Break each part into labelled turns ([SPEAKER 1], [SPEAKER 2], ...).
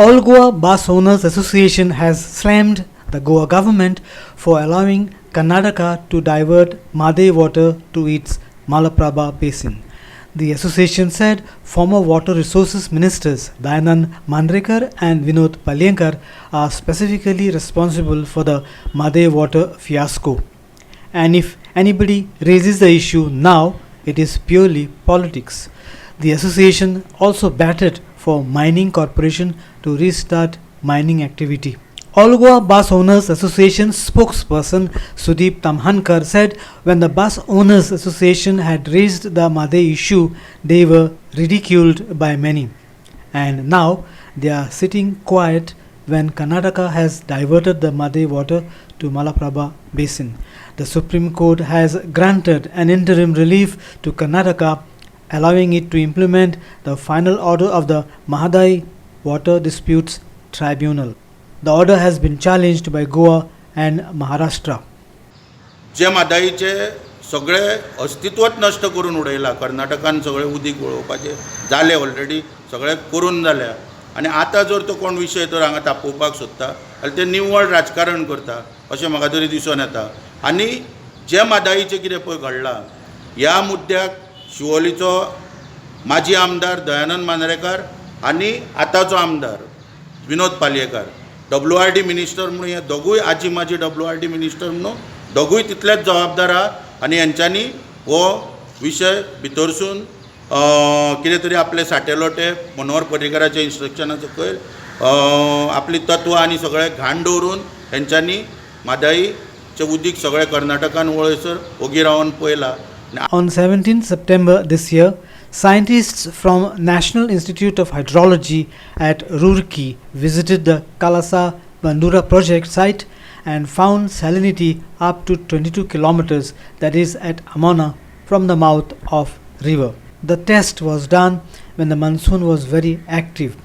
[SPEAKER 1] All Goa Bus Owners Association has slammed the Goa government for allowing Karnataka to divert Mhadei water to its Malaprabha basin. The association said former water resources ministers Dayanand Mandrekar and Vinod Palyekar are specifically responsible for the Mhadei water fiasco. And if anybody raises the issue now, it is purely politics. The association also batted for mining corporation to restart mining activity. All Goa Bus Owners Association spokesperson Sudeep Tamhankar said when the Bus Owners Association had raised the Mhadei issue, they were ridiculed by many. And now they are sitting quiet when Karnataka has diverted the Mhadei water to Malaprabha basin. The Supreme Court has granted an interim relief to Karnataka, allowing it to implement the final order of the Mahadai Water Disputes Tribunal. The order has been challenged by Goa and Maharashtra.
[SPEAKER 2] जे म्हादयचें सगळें अस्तित्वच नश्ट करून उडयलां कर्नाटकान. सगळें उदीक वळोवपाचें जालें, already सगळें करून जाल्या आनी आतां जर तो कोण विशय तर हांगा तापोवपाक सोदता जाल्यार ते निव्वळ राजकारण करता अशें म्हाका तरी दिसून येता. आनी जे म्हादयचें कितें पळय घडलां, ह्या मुद्द्याक शिवोलीचो माजी आमदार दयानंद मांद्रेकार आनी आतांचो आमदार Vinod Palyekar W R D minister म्हणून, हे दोगूय आजी माजी डब्ल्यू आर डी मिनिस्टर म्हणून दोगूय तितलेच जबाबदार आहा. आनी हेंच्यांनी हो विशय भितरसून कितें तरी आपले साटे लोटे मनोहर पर्रीकाराच्या इन्स्ट्रक्शना सकयल आपली तत्वां आनी सगळें घाण दवरून हेंच्यांनी म्हादयचें उदीक सगळें कर्नाटकान वळसर ओगी रावन पळयलां.
[SPEAKER 1] On 17 September this year, scientists from National Institute of Hydrology at Roorkee visited the Kalasa Bandura project site and found salinity up to 22 kilometers, that is at Amona, from the mouth of river. The test was done when the monsoon was very active.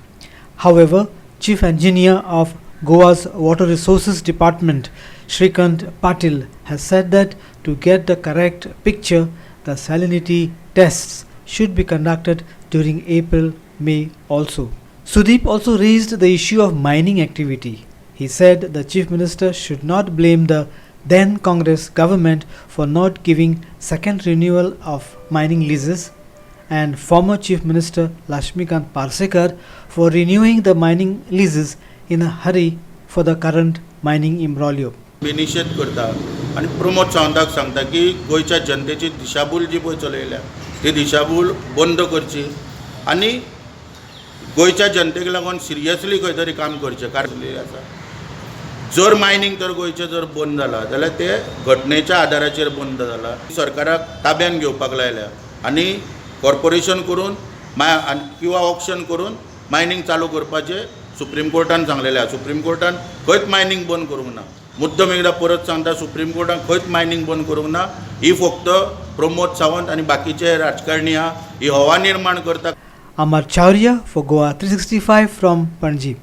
[SPEAKER 1] However, Chief Engineer of Goa's Water Resources Department, Shrikant Patil, has said that to get the correct picture, the salinity tests should be conducted during April, May also. Sudeep also raised the issue of mining activity. He said the Chief Minister should not blame the then Congress government for not giving second renewal of mining leases and former Chief Minister Lakshmikant Parsekar for renewing the mining leases in a hurry for the current mining imbroglio.
[SPEAKER 2] मी निशेध करता आनी प्रमोद सावंताक सांगता की गोंयच्या जनतेची दिशाभूल जी पळय चलयल्या ती दिशाभूल बंद करची आनी गोंयच्या जनतेक लागून सिरियसली खंय तरी काम करचें. कारण आसा, जर मायनींग तर गोंयचें जर बंद जालां जाल्यार ते घटनेच्या आदाराचेर बंद जालां. सरकाराक ताब्यान घेवपाक लायल्या आनी कॉर्पोरेशन करून मा किंवा ऑक्शन करून मायनींग चालू करपाचें सुप्रीम कोर्टान सांगलेलें आसा. सुप्रीम कोर्टान खंयच मायनींग बंद करूंक ना. मुद्दम एकदां परत सांगता, सुप्रीम कोर्टान खंयच मायनींग बंद करूंक ना. ही फक्त प्रमोद सावंत आनी बाकीचे राजकारणी आहा, ही हवा निर्माण करता.
[SPEAKER 1] Amar Chaurya for Goa 365 from Panjim.